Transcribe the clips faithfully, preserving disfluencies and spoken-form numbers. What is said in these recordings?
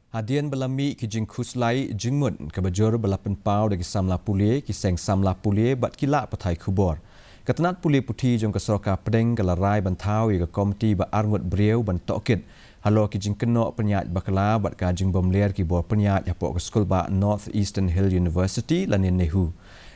Hadien ba la mih ki jingkhuslai jingmut kaba jur ba la pynpaw da ki samla pule, ki seng samla pule bad ki lad pathai khubor, ka tnat pule puthi jong ka sorkar pdeng ka la rai ban thaw ïa ka komiti ba arngut briew ban tohkit halor ki jingkynnoh pynïaid bakla bad ka jingbymler ki bor pynïaid hapoh ka skulbah North Eastern Hill University lane NEHU.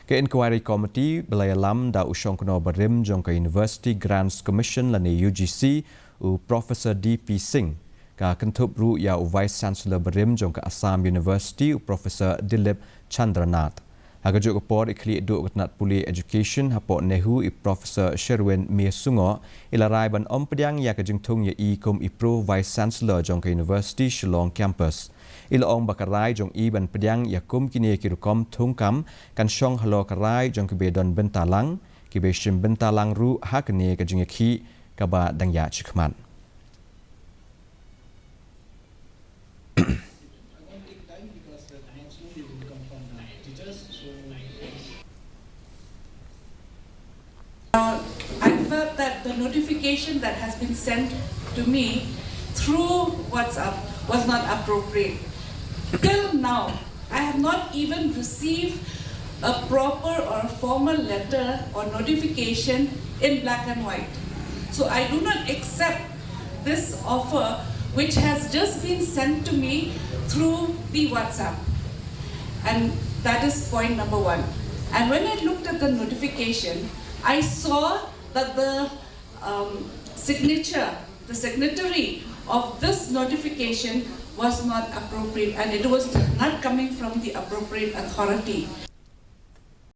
Ka Inquiry Committee ba la ïalam da u shongknor barim jong ka University Grants Commission lane U G C, u Professor D P Singh, ka kynthup ruh ïa u Vice Chancellor barim jong ka Assam University, u Professor Dilip Chandranath. Ha kajuh ka por i khlieh duh ka tnat pule education hapoh NEHU, i Professor Sherwin Myrsungoh, i la rai ban ym pdiang ïa ka jingthung ïa i kum i Pro Vice Chancellor jong ka University Shillong Campus. I la ong ba ka rai jong i ban pdiang ïa kum kine ki rukom thungkam kan shong halor ka rai jong kiba don bynta lang, kiba shim bynta lang ruh ha kane ka jingïakhih kaba dang ïaid shakhmat. Uh, I felt that the notification that has been sent to me through WhatsApp was not appropriate. Till now, I have not even received a proper or a formal letter or notification in black and white. So I do not accept this offer which has just been sent to me through the WhatsApp. And that is point number one. And when I looked at the notification, I saw that the um, signature, the signatory of this notification was not appropriate and it was not coming from the appropriate authority.